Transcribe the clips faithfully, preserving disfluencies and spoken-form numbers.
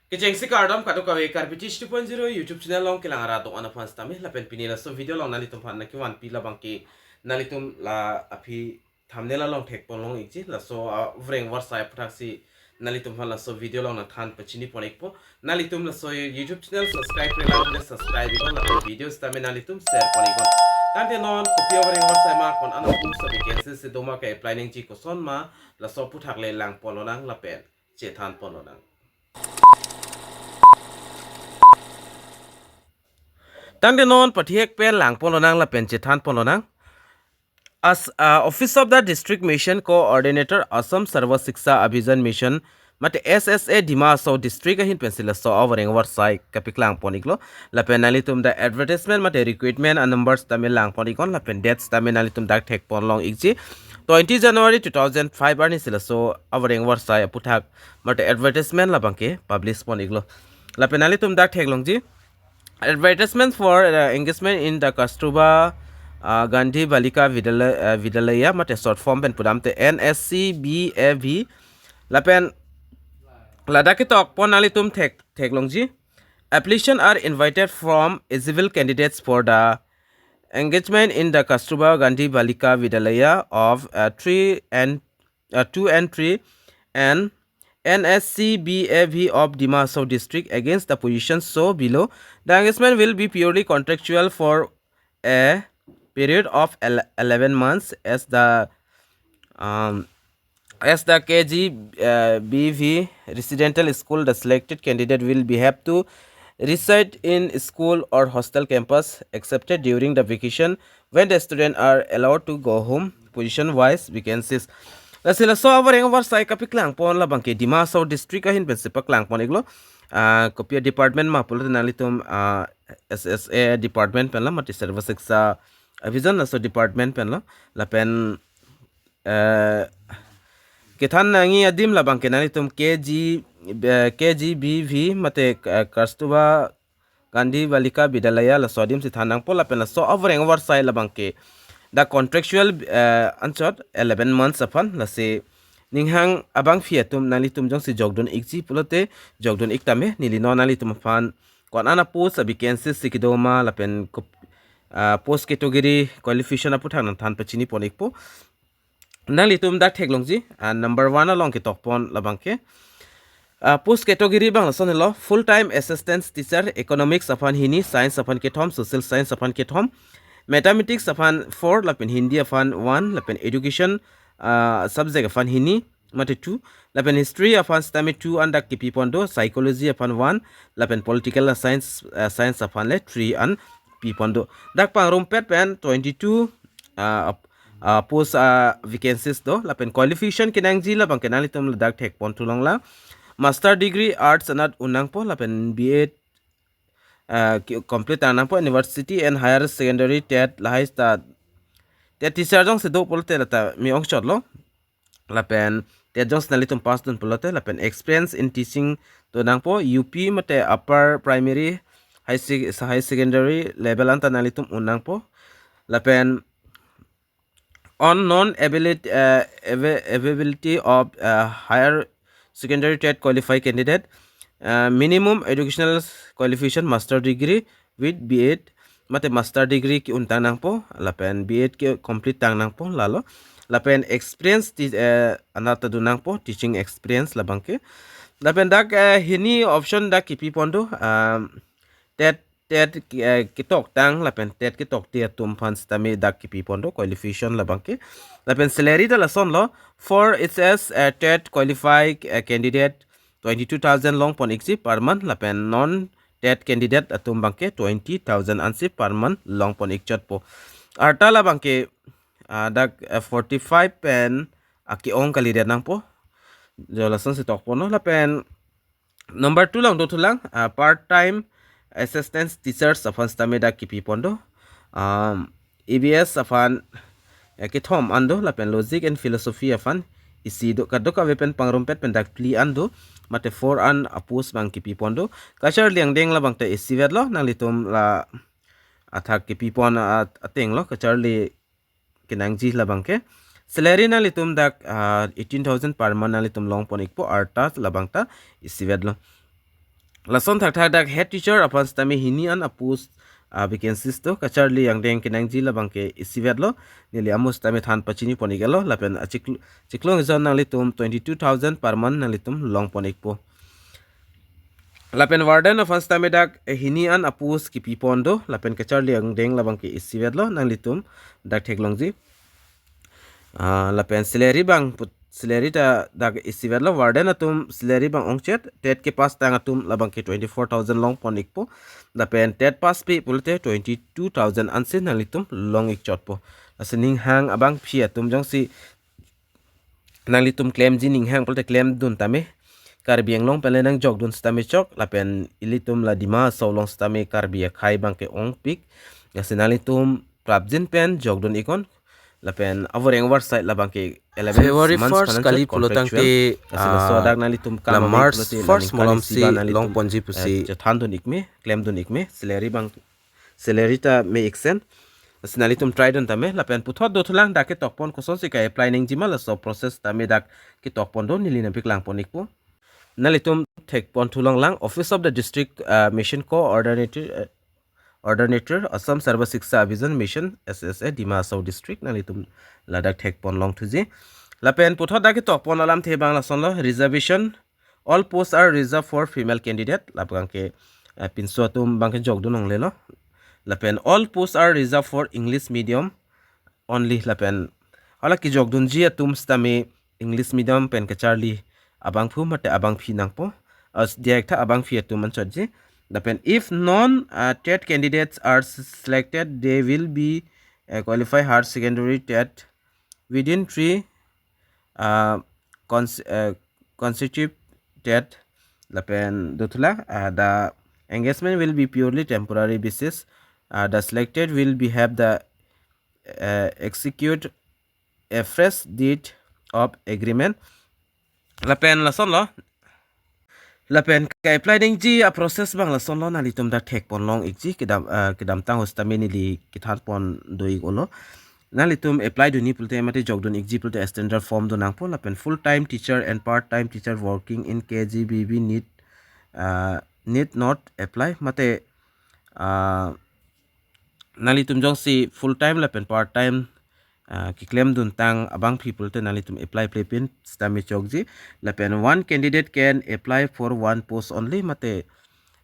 Kechengsi kardom kadokave Karbi Teach two point zero YouTube channel along kelang arat do-an aphan sitame lapen pini laso video along nanglitum aphan nangkevanpi labangke nanglitum la aphi thumbnail along thekpon long ikji, laso avoreng avarsai aputhaksi nanglitum aphan laso video along nangthan pachini pon ikpo. Nanglitum laso YouTube channel subscribe-re lang le subscribe iknon lapen video sitame nanglitum share pon iknon. Tangte non kopi avoreng avarsai ma, ko-an apost avacancy si doma, ke-apply nangji koson ma, laso aputhak le langpon lonang lapen chethanpon lonang. Tangte non pathek pen langpon lonang lapen chethanpon lonang. As uh, Office of the District Mission Coordinator, Assam Sarva Shiksha Abhiyan Mission, mate S S A, Dima Hasao District ahin pensi laso avoreng avarsai kapaklang pon iklo. Lapen nanglitum dak advertisement mate recruitment a-number sitame langpon iknon lapen date sitame nanglitum dak thekpon long ikji, twenty January two thousand five arni si laso avoreng avarsai aputhak mate advertisement labangke publish pon iklo. Lapen nanglitum dak theklongji, advertisement for uh, engagement in the Kasturba uh, Gandhi Balika Vidyalaya, uh, Vidyalaya, mate short form pen pudamte N S C B A V. Lapen ladak ketokpon nanglitum thek theklongji, application are invited from eligible candidates for the engagement in the Kasturba Gandhi Balika Vidyalaya of uh, three and uh, two and three and N S C B A V of Dima Hasao District against the positions so below. The engagement will be purely contractual for a period of el- eleven months as the um, as the K G B V residential school. The selected candidate will be have to reside in school or hostel campus except during the vacation when the student are allowed to go home. Position wise vacancies. Lasi laso avoreng avarsai kapaklang pon labangke Dima Hasao District ahin pensi paklang pon iklo. Ah, kopi a-department ma pulote nanglitum ah, S S A department pen lo, mate Sarva Shiksha Abhiyan laso department pen lo. Lapen eh, kethan nangji adim labangke nanglitum K G, eh, K G B V mate eh, Kasturba Gandhi Balika Vidyalaya laso adim si than nangpo lapen laso avoreng avarsai labangke dak contractual eh, anchot eleven months aphan. Lasi ninghang abangphi atum nanglitum jongsi jokdun ikji pulote jokdun ik tame, neli non nanglitum aphan ko-an apost avacancy si kedo ma lapen kup- ah, post category qualification aputhak nangthan pachini pon ikpo. Nanglitum dak theklongji, ah, number one along ketokpon labangke ah, post category abang lason helo: full time assistant teacher, economics aphan hini, science aphan kethom, social science aphan kethom, mathematics aphan four, lapen Hindi aphan one, lapen education ah, subject aphan hini mate two, lapen history aphan sitame two an dak kipi pon do, psychology aphan one, lapen political science ah, science aphan le three an pi pon do. Dak pangrumpet pen twenty-two ah, ap- ah, post ah, vacancies do. Lapen qualification kenangji labangke nanglitum ladak thekpon thu longlang. Master degree arts anat un nangpo lapen B Ed ah, ki- complete tang nangpo, university and higher secondary TET lahai ta TET teacher jongsi do pulote lata me-ong chotlo. Lapen TET jongsi nanglitum pass dun pulote, lapen experience in teaching do nangpo, U P mate upper primary, high sec- high secondary level anta nanglitum un nangpo. Lapen on non ability uh, ava- availability of uh, higher secondary TET qualified candidate, uh, minimum educational qualification master degree with B Ed mate master degree ke-un tang nangpo lapen B Ed ke complete tang nangpo lalo. Lapen experience ti uh, anat ta do nangpo, teaching experience labangke. Lapen dak uh, hini option dak kipi pon do, um, TET TET eh, ketoktang lapen TET ketokte atum aphan sitame dak kipi pon do qualification labangke. Lapen salary ta lason lo: for H S eh, TET qualified eh, candidate twenty-two thousand long pon ikji per month, lapen non TET candidate atum abangke twenty thousand ansi per month long pon ikchotpo. Arta labangke ah, dak eh, forty-five pen ake-ong kalidet nangpo. Jo lason si tokpon lo. Lapen number two along do thulang, ah, part time assistant teachers aphan sitame dak kipi pon do. Um, E V S aphan eh, kethom an do, lapen logic and philosophy aphan isi do, kadokave pen pangrumpet pen dak phli an do, mate four an apost abang kipi pon do. Kacharli angdeng labang ta isivet lo, nanglitum la athak kipi pon at- ateng lo, kacharli kenangji labangke. Salary nanglitum dak ah, eighteen thousand per month nanglitum long pon ikpo, arta labang ta isivet lo. Lason thakthak dak head teacher aphan sitame hini an a-post, ah, vacancies do, kacharli angdeng kenangji labang ke isivet lo, neli amo sitame than pachini pon ik-et lo, lapen achiklo, chiklo ejon nanglitum twenty-two thousand per month nanglitum long pon ikpo. Lapen warden aphan sitame dak, eh, hini an a-post kipi pon do, lapen kacharli angdeng labang ke isivet lo, nanglitum dak theklongji. Ah, lapen salary abang put, salary ta dak isivet lo, warden atum salary abang ongchot, TET kepass tang atum labang ke twenty-four thousand long pon ikpo, lapen TET pass pi pulote twenty-two thousand ansi nanglitum long ik chotpo. Lasi ning hang abangphi atum jongsi nanglitum klemji ning hang pulote klemdun tame. Karbi Anglong pen le nangjokdun sitame chok, lapen ilitum la Dima Hasao along sitame Karbi akhei abang ke ongpik. Lasi nanglitum prapjin pen jokdun iknon. Lapen avoreng avarsai labang ke eleven February months first kanan kali chot pulo tangte, contractual. Lasi laso ah, adak nanglitum la kam ame March pulote first nanglitum malom kali si siba nanglitum, long ponji pusi, eh, chethandun ikme, klemdun ikme, salary abang, salary ta me iksen. Lasi nanglitum try dun tame, lapen puthot dothulang dak ketok pon kosonsi ka-apply nangji ma, laso process tame dak ketok pon do, neli nangpaklang pon ikpo. Nanglitum thek pon thulong lang, Office of the District, uh, Mission Coordinator, uh, Coordinator, Assam Sarva Shiksha Abhiyan Mission, S S A, Dima Hasao District, nanglitum ladak thek pon long thuji. Lapen puthot dak ketok pon alamthe abang lason lo, reservation, all posts are reserved for female candidate, labang ke, eh, pinso atum abang ke jokdun longle lo. Lapen all posts are reserved for English medium only, lapen hala kejokdunji atum sitame English medium pen kacharli abangphu mate abangphi nangpo. As diak tha abangphi atum anchotji. Lapen if non, uh, TET candidates are s-, selected, they will be, uh, qualify higher secondary TET within three, uh, cons-, uh, consecutive TET. Lapen dothulang, uh, the engagement will be purely temporary basis. Uh, the selected will be have the, uh, execute a fresh deed of agreement. Lapen lason lo. Lapen ka-apply nangji a-process abang lason lo, nanglitum dak thek pon long ikji, kedam, eh, kedamtang ahut sitame neli kethan pon do ik-olo. Nanglitum apply dunji pulote mate jokdun ikji pulote standard form do nangpo, lapen full time teacher and part time teacher working in K G B V need, uh, need not apply mate, uh, nanglitum jongsi full time lapen part time, ah, keklemdun tang abangphi pulote nanglitum apply plepin sitame chokji. Lapen one candidate can apply for one post only mate,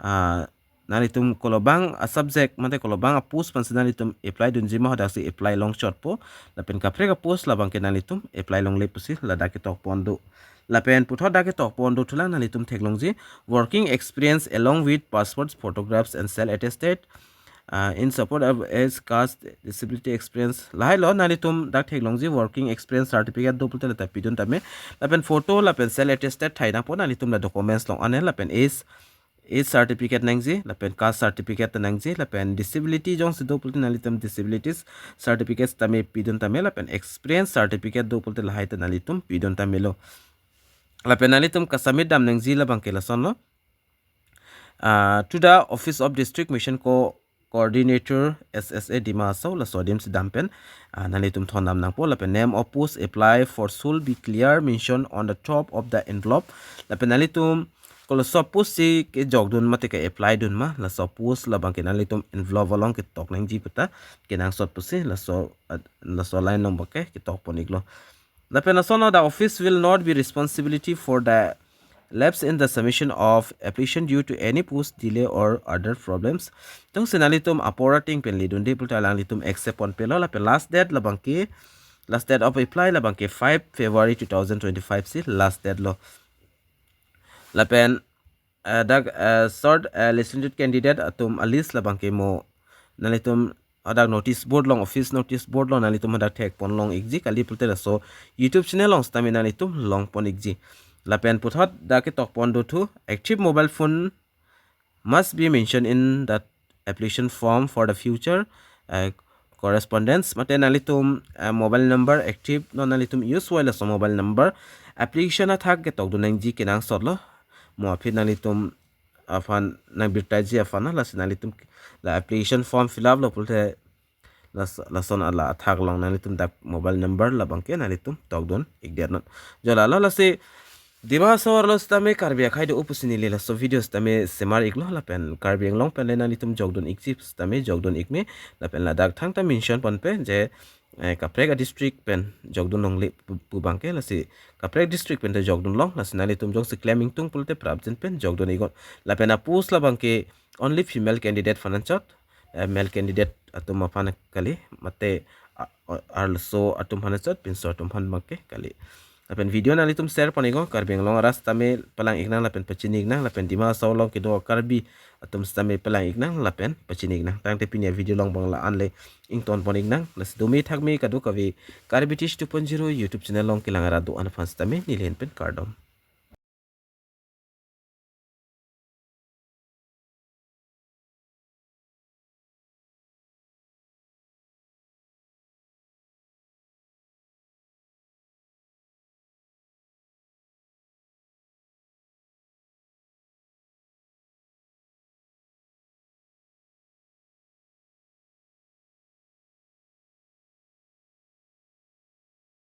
ah, nanglitum kolobang a-subject mate kolobang a-post pensi nanglitum apply dunji ma, hadaksi apply long chotpo. Lapen kaprek a-post labang ke nanglitum apply longle pusi ladak ketok pon do. Lapen puthot dak ketok pon dothulang, nanglitum theklongji, working experience along with passports, photographs and self attested, uh, in support of age, caste, disability experience. Lahai lo, nanglitum dak theklongji, working experience certificate do pulote lata pidun tame. Lapen photo, lapen self attested thai nangpo, nanglitum la documents along an, lapen age, age certificate nangji, lapen caste certificate nangji, lapen disability jongsi do pulote nanglitum disabilities certificate tame pidun tame, lapen experience certificate do pulote lahai ta nanglitum pidun tame lo. Lapen nanglitum ka-submit dam nangji labang ke lason lo. Ah, to the Office of District Mission Co-, Coordinator, S S A Dima Hasao, laso adim si dam pen, ah, nanglitum thondam nangpo, lapen name of post apply for should be clear mentioned on the top of the envelope. Lapen nanglitum koloso post si kejokdun mate ka-apply dun ma, laso post labang ke nanglitum envelope along ketok nangji puta kenangsot pusi laso, ah, laso line number ke ketok pon iklo. Lapen lason lo, the office will not be responsibility for the lapse in the submission of application due to any post delay or other problems. Jongsi nanglitum apor ating pen ledunde pulote alanglitum accept ponpe lo, lapen last date labang ke, last date of apply labang ke five February two thousand twenty-five si last date lo. Lapen, eh, dak, eh, short, eh, listed candidate atum a-list labang ke mo nanglitum hadak notice board along, office notice board along nanglitum hadak thek pon long ikji, kali pulote laso YouTube channel along sitame nanglitum long pon ikji. Lapen puthot dak ketok pon dothu, active mobile phone must be mentioned in the application form for the future, eh, correspondence. Mate nanglitum, eh, mobile number active non nanglitum use voi laso mobile number application athak ketokdun nangji kenangsot lo. Mo aphi nanglitum aphan nangbirtaiji aphan na, lasi nanglitum la application form fill up lo pulote las-, lason ala athak along nanglitum dak mobile number labang ke nanglitum tokdun ikdet non. Jo lalo, lasi Dima Hasao arlo sitame Karbi akhei do-o pusi neli laso video sitame semar iklo lapen Karbi Anglong pen le nanglitum jokdun ikji sitame jokdun ikme lapen ladak thangta mention ponpe je eh, kaprek a district pen jokdun longle pu pu abangke lasi kaprek district pen ta jokdun long lasi nanglitum jongsi klem ingtung pulote prapjin pen jokdun iknon lapen a post labangke only female candidate aphan anchot, eh, male candidate atum aphan kali mate a- a- arloso atum aphan anchot pinso atum aphan abangke kali. Lapen video nanglitum share pon iknon, Karbi Anglong arat sitame palang iknang lapen pachini iknang lapen Dima Hasao along kedo Karbi atum sitame palang iknang lapen pachini iknang. Tangte pini a video along abang la-an le ington pon iknang. Lasi dome thakme kadokave Karbi Teach two point zero YouTube channel along kelang arat do-an aphan sitame neli ahin pen kardom.